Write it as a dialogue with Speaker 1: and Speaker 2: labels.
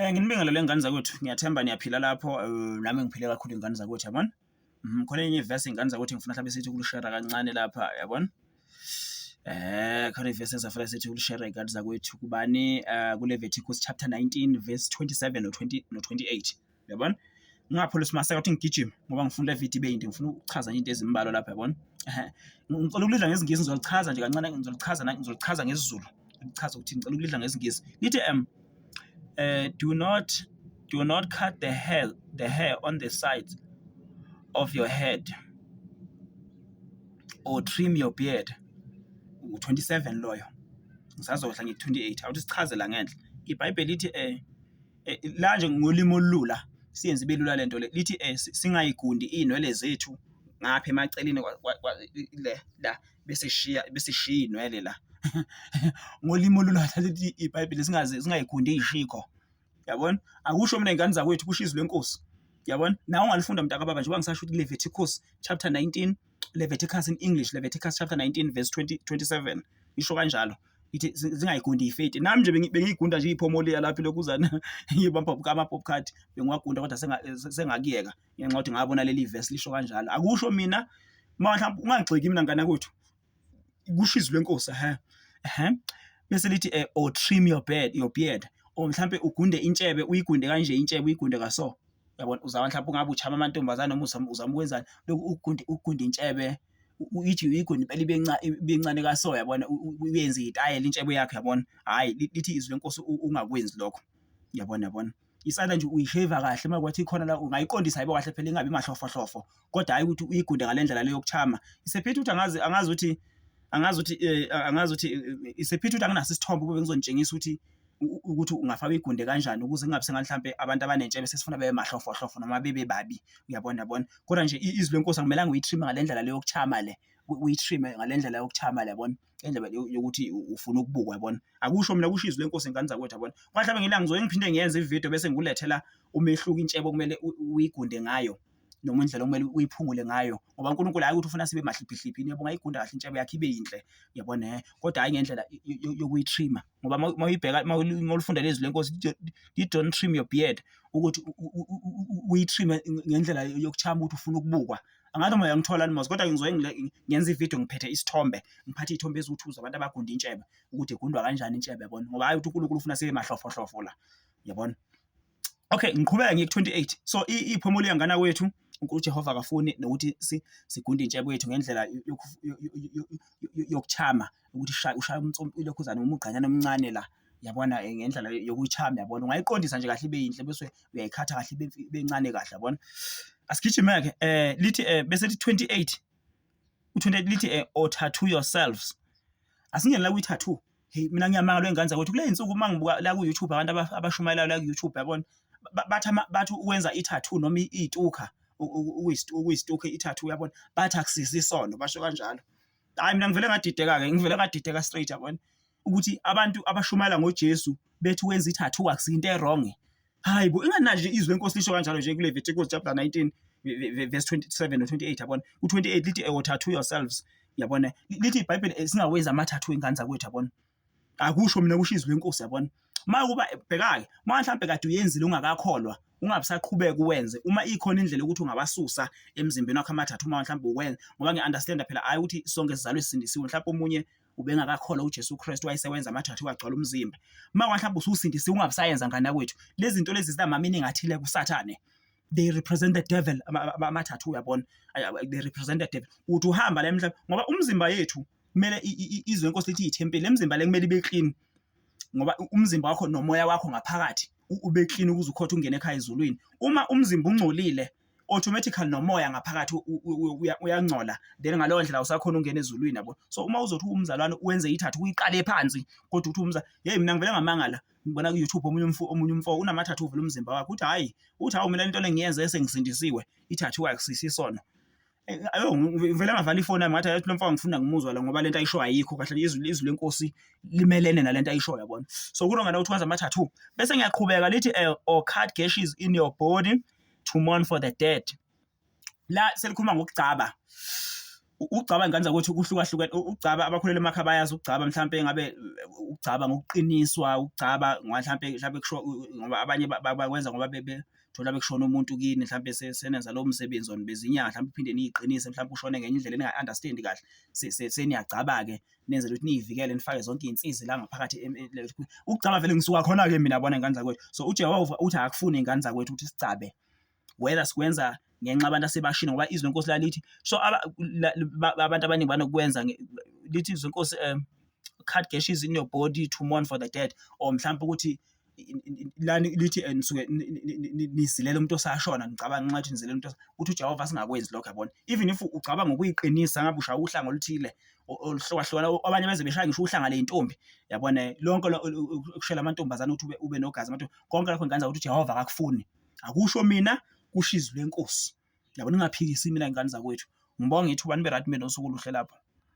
Speaker 1: Nginibingelele ngane zakwethu, ngiyathemba niyaphila lapho, nami ngiphile kakhulu ingane zakwethu, yabona. Khona enye ivesi ingane zakwethu engifuna mhlawumbe sithi ukulishera kancane lapha, yabona. Khona ivesi esafuna sithi ukulishera ingane zakwethu kubani, kuLeviticus chapter 19 verse 27 no-20 no-28, yabona. Ngingapholisi maseka ukuthi ngigijime ngoba ngifuna le video ibe yinde, ngifuna ukuchaza nje into ezimbalwa lapha, yabona. Ehhe, ngicela ukulidla ngesiNgisi, ngizolichaza nje kancane, ngizolichaza ngizolichaza ngesiZulu. Ngichaza ukuthi ngicela ukulidla ngesiNgisi. Lithi do not cut the hair on the sides of your head or trim your beard. U-27 loyo. Ngisazohla ngiku-28. Awuthi sichaze la ngenhla. IBhayibheli lithi la nje ngolimi olula siyenze ibe lula lento le, lithi singayigundi iy'nwele zethu ngapha emaceleni le la, bese sishiya iy'nwele la. Ngolimi olula lithi iBhayibheli singaze singayigundi iy'shikho, yabona. Akusho mina, y'ngane zakwethu, kusho izwi lenkosi, yabona. Nawe ungalifunda, mntakababa, njengoba ngisasho ukuthi Leviticus chapter 19, Leviticus in English, Leviticus chapter 19 verse 20 27, isho kanjalo, ithi zingayigundi iy'feti. Nami nje bengiyigunda nje iphomoliya lapha ilokhuzana ngibamba ama-bob cut, bengiwagunda, kodwa sengakuyeka ngenxa yokuthi ngabona leli vesi lisho kanjalo. Akusho mina, uma mhlawumbe ungangigxeki mina, ngane yakwethu, kusho izwi lenkosi. Ehhe ehhe, bese lithi or trim your beard, or mhlambe ugunde intshebe, uyigunde kanje intshebe, uyigunde kaso, yabona. Uzama mhlawumbe ungabe uchama amantombazane noma uzama ukwenzani lokhu, ugunde intshebe, ithi uyigunde impela ibe ncane kaso, yabona, uyenze itayela intshebe yakho, yabona. Hhayi, lithi izwi lenkosi ungakwenzi lokho, yabona, yabona. Isandla nje uyisheva kahle, uma kwathi ikhona la ungayiqondisa yibo kahle phela, ingabi mahlofohlofo, kodwa hhayi ukuthi uyigunde ngale ndlela le yokuchama. Isephithi ukuthi angazi ukuthi isephithi ukuthi anginaso isithombe kube ngizonitshengisa ukuthi ungafaka uyigunde kanjani ukuze kungabi sengathi mhlampe abantu abanentshebe sesifuna bebe mahlofohlofo noma bebe babi, uyabona, yabona. Kodwa nje izwi lenkosi akumelanga uyi-trim-e ngale ndlela le yokuchama le, uyi-trim-e ngale ndlela yokuchama le, yabona, indlela yokuthi ufuna ukubukwa, yabona. Akusho mina, kusho izwi lenkosi, ngane zakwethu, yabona. Mhlawumbe ngelanga ngizoke ngiphinde ngiyenze ividiyo bese ngikulethela umehluko intshebe okumele uyigunde ngayo noma indlela okumele uyiphungule ngayo, ngoba uNkulunkulu hhayi ukuthi ufuna sibe mahliphihliphi, yebo, ungayigunda kahle intshebe yakho ibe yinhle, uyabona, kodwa hhayi ngendlela yokuyi-trim-a, ngoba uma uyibheka, uma ulifunda lezwi lenkosi, you don't trim your beard ukuthi uyi-trim-e ngendlela yokuchama ukuthi ufuna ukubukwa. Angazi noma uyangithola yini mos, kodwa ngizoke ngenze ividiyo ngiphethe isithombe, ngiphathe iy'thombe eziwu-two zabantu abagunda intshebe, ukuthi igundwa kanjani intshebe, yabona, ngoba hhayi ukuthi uNkulunkulu ufuna sibe mahlofohlofo la, yabona. Okay, ngiqhubeka ngiye ku-28. So iphomoliya, ngane yakwethu, uJehova akafuni nokuthi sigunde intshebe yethu ngendlela yokuchama, ukuthi ushaya ilokhuzana umugqanyana omncane la, yabona, ngendlela yokuyichama, yabona. Ungayiqondisa nje kahle ibe yinhle, bese uyayikhatha kahle ibe ncane kahle, yabona. Asigijime-ke, lithi bese lithi 28, u-28 lithi or tattoo yourselves. Asingene la kwi-tattoo. Hey, mina ngiyamangala wey'ngane zakwethu kule y'nsuku uma ngibuka la ku-YouTube, abantu abashumayelayo la ku-YouTube, yabona, bathi ukwenza i-tattoo noma iy'tukha, ukuyisitukha i-tattoo, uyabona, bathi akusiso isono, basho kanjalo. Hhayi, mina ngivele ngadideka-ke, ngivele ngadideka straight, yabona, ukuthi abantu abashumayela ngoJesu bethi ukwenza i-tattoo akusiyo into e-wrong. Hayi bo, ingani nje izwi lenkosi lisho kanjalo nje kuLeviticus chapter 19 verse 27 no-28, yabona. Ku-28 lithi or tattoo yourselves, yabona. Lithi iBhayibheli singawenzi ama-tattoo, ingane zakwethu, yabona. Akusho mina, kusho izwi lenkosi, yabona. Uma kuba bheka-ke, uma mhlampe kade uyenzile ungakakholwa, ungabe usaqhubeka uwenze. Uma ikhona indlela yokuthi ungawasusa emzimbeni wakho ama-tattoo, uma mhlampe ukwenza, ngoba ngiya-understand-a phela, hhayi ukuthi sonke sizalwe sisindisiwe, mhlampe omunye ubengakakholwa uJesu Kristu wayesewenza ama-tattoo agcwala umzimba. Uma mhlawumbe ususindisiwe, ungabe usayenza, ngane yakwethu. Lezi zinto lezi zinama-meaning athile kuSathane. They represent the devil, ama-tattoo, uyabona. They represent the devil. Uthi uhamba la emhlabeni, ngoba umzimba yethu kumele izwi lenkosi lithi ithempeli, lemzimba le kumele ibe clean, ngoba umzimba wakho nomoya wakho ngaphakathi ube clean ukuze ukhothe ungene ekhaya ezulwini. Uma umzimba ungcolile, automatically nomoya ngaphakathi uyangcola, then ngaleyo ndlela awusakhona ukungena ezulwini, yabo. So uma uzothi umzalwane wenze i-tattoo, uyiqale phansi, kodwa uthi hey, mina ngivele ngamangala ngibona ku-YouTube omunye umfo unama-tattoo vele umzimba wakhe, uthi hhayi, uthi hawu, mina lento le ngiyenze sengisindisiwe, i-tattoo akusiso isono. Ayo, ngivele ngavala ifoni yami, ngathi hayi, lo mfo ngifuna ngimuzwa la, ngoba lento ayishoyo ayikho kahle, izwi lenkosi limelene nalento ayishoyo, yabona. So kulongana ukuthi wenza ama-tattoo. Bese ngiyaqhubeka, lithi or cut gashes in your body to mourn for the dead. La selikhuluma ngokugcaba. Ukugcaba ingane zakwethu kuhlukahlukene. Ukugcaba abakhulele emakhaya bayazi ukugcaba mhlampe ngabe ukugcaba ngokuqiniswa, ukugcaba mhlampe mhlampe kusho ngoba abanye bakwenza ngoba thola bekushona umuntu kini mhlampe senenza lowo msebenzi or nibiza inyanga mhlampe iphinde niyiqinise mhlampe ushone ngenye indlela eningayi-understand-i kahle. Seniyagcaba-ke nenzela ukuthi niyivikele nifake zonke iy'nsizi la ngaphakathi. Ukugcaba vele ngisuka khona-ke mina yabona ngane zakwethu. So uJehova uthi akakufuni iy'ngane zakwethu ukuthi sigcabe whether sikwenza ngenxa abantu asebashile ngoba izwi lenkosi lalithi so abantu abaningi banokwenza lithi izwi lenkosi cut gashes in your body to mourn for the dead, or mhlawumbe ukuthi lani lithi nisuke nizilela umuntu osashona, nicabanga nxa ukuthi nizilela umuntu, uthi uJehova singakwenzi lokho, yabona. Even if ucabanga ukuyiqinisa ngabe ushaya uhlanga oluthile oluhlukahlukana, abanye beze beshaya ngisho uhlanga ley'ntombi, yabona, lonke ukushela amantombazane ukuthi ube nogazi amantombi, konke lokho ngane zakwethu uJehova akakufuni. Akusho mina, kusho izwi lenkosi, yabona. Ningaphikisi mina ngane zakwethu. Ngibonge ithuba, nibe right, nibe nosuku oluhle lapho.